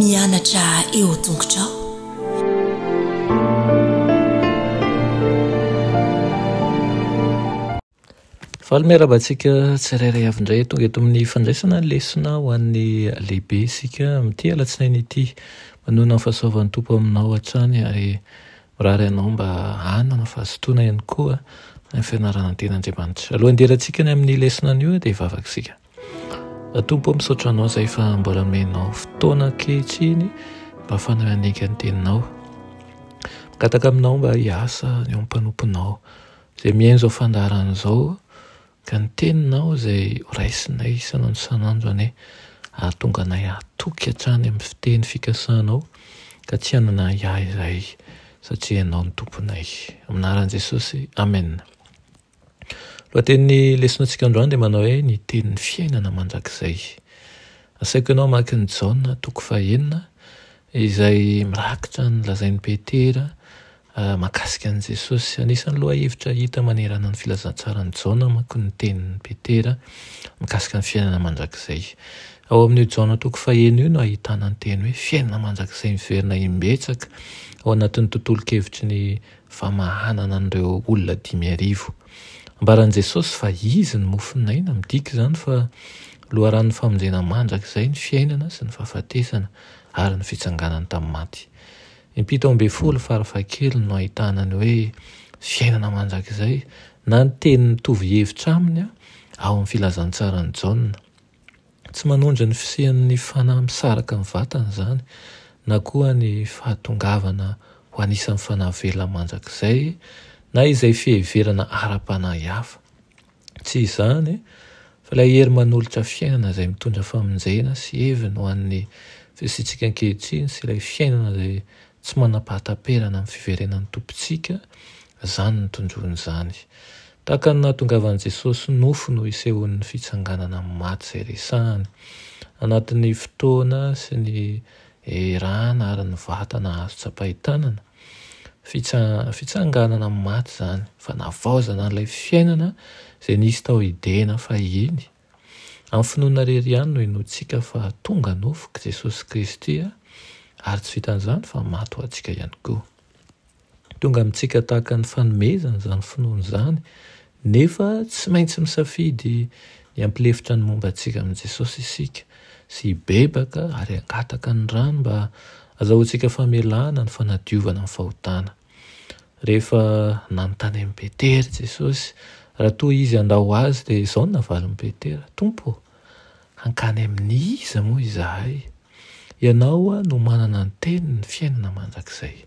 Mianatra eo an-tongotrao. Faly miarahaba antsika tsirairay avy indray tonga eto amin'ny fandraisana ny lesona ho an'ny lehibe isika amin'ity alatsinainy ity. Manohana ny fahasoavan'ny Tompo aminao hatrany ary mirary anao mba hanana fahazotoana ihany koa amin'ny fianarana ny tenin'Andriamanitra. Alohan'ny hidirantsika ny amin'ny lesona anio dia hivavaka isika. Tompo ô, misaotra Anao izay fa mbola omenao fotoana ankehitriny mba ahafahanay mandinika ny Teninao. Mangataka Aminao mba hiasa ny eo amin'ny mpanomponao izay mihaino izao fandaharana izao ka ny Teninao izay horaisinay isan'andro isan'andro anie hahatonga anay hatoky hatrany amin'ny fiteny fikasanao ka tsy hanana ahiahy izahay satria Ianao no Tomponay. Amin'ny anaran'i Jesosy, Amena. Lohatenin'ny lesonantsika androany dia manao hoe ny tenin'ny fiainana mandrakizay. Asaiko ianao hamaky ny Jaona toko fahenina izay mirakitra ny lazain'i Petera ah, mahakasika an'i Jesosy. Anisan'ny lohahevitra hita manerana ny filazantsaran'i Jaona manko ny tenin'i Petera mikasika ny fiainana mandrakizay. Ao amin'io Jaona toko fahenina io no ahitana ny teny hoe fiainana mandrakizay miverina imbetsaka ao anatin'ny tontolon-kevitry ny famahanana an'ireo olona 5000. Ambaran'i Jesosy fa Izy no mofon'aina, midika izany fa loharanon'ny famonjena mandrakizay ny fiainana sy ny fahafatesana ary ny fitsanganany tamin'ny maty. Impito 12 farafahakeliny no ahitana ny hoe fiainana mandrakizay na ny teny mitovy hevitra aminy ao amin'ny filazantsaran'i Jaona. Tsy manondro ny fisian'ny fanahy misaraka amin'ny vatana izany, na koa ny fahatongavana ho anisan'ny fanahy velona mandrakizay, na izay fiheverana ara-panahy hafa. Tsy izany, fa ilay hery manolotra fiainana izay mitondra famonjena sy heviny ho an'ny fisiantsika ankehitriny sy ilay fiainana izay tsy manam-pahataperana amin'ny fiverenan'ny Tompontsika, izany no tondroin'izany. Tahaka ny nahatongavan'i Jesosy nofo no isehoan'ny fitsanganana amin'ny maty izay resahany. Anatin'ny fotoana sy ny rana ary ny vatana azo tsapain-tanana. Fitsa, fitsanganana amin'ny maty izany, fanavaozana an'ilay fiainana izay nisy tao Edena fahiny. Amin'ny finoana irery ihany no inoantsika fa tonga nofo Jesosy Kristy ary tsy vitan'izany fa maty ho antsika ihany koa. Tonga amintsika tahaka ny fanomezana izany finoana izany, nefa tsy maintsy misafidy ny hampilefitra ny momba antsika amin'i Jesosy isika, sy hibebaka ary hangataka ny rany mba hazahoantsika famelana ny fanadiovana ny fahotana. Rehefa nanontany an'i Petera Jesosy raha toa izy handao azy, dia izao no navalin'i Petera, Tompo ô, hankany amin'iza moa izahay? Ianao no manana ny tenin'ny fiainana mandrakizay.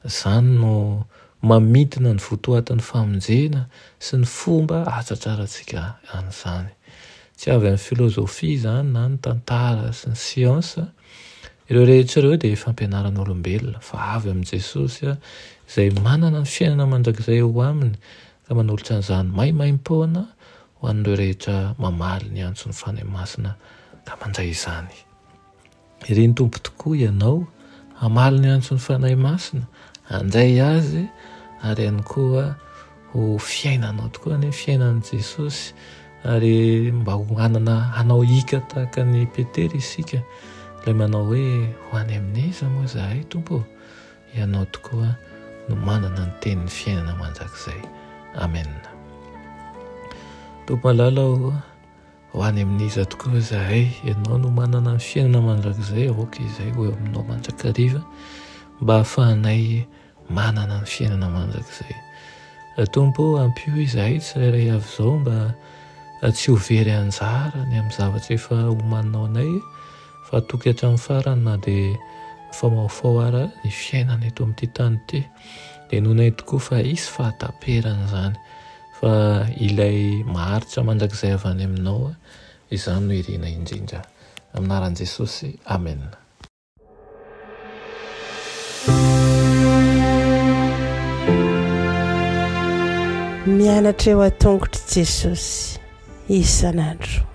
Izany no mamintina ny votoatin'ny famonjena sy ny fomba ahatratrarantsika an'izany. Tsy avy amin'ny filozofia izany na ny tantara sy ny siansa. Ireo rehetra ireo dia fampianaran'olombelona fa avy amin'i Jesosy izay manana ny fiainana mandrakizay eo aminy ka manolotra an'izany maimaimpoana ho an'ireo rehetra mamaly ny antson'ny Fanahy Masina ka mandray izany. Irin'ny Tompo tokoa ianao hamaly ny antson'ny Fanahy Masina, handray Azy ary ihany koa ho fiainanao tokoa anie ny fiainan'i Jesosy ary mba ho hanana hanao hika tahaka an'i Petera isika ilay manao hoe ho any amin'iza moa izahay Tompo ô? Ianao tokoa no manana ny tenin'ny fiainana mandrakizay. Amen. Tompo malala ô, Ho any amin'iza tokoa izahay? Ianao no manana ny fiainana mandrakizay, aoka izay ho eo aminao mandrakariva mba hahafahanay manana ny fiainana mandrakizay. Tompo ô, ampio izahay tsirairay avy izao mba tsy ho very anjara ny amin'ny zavatra efa omaninao anay fa hatoky hatramin'ny farany na dia mifamahofaho ara ny fiainana eto amin'ity tany ity. Dia inoanay tokoa fa hisy fahataperana izany. Fa ilay maharitra mandrakizay avy any aminao, izany no irina indrindra. Amin'ny anaran'i Jesosy, Amena. Mianatra eo an-tongotr'i Jesosy isan'andro.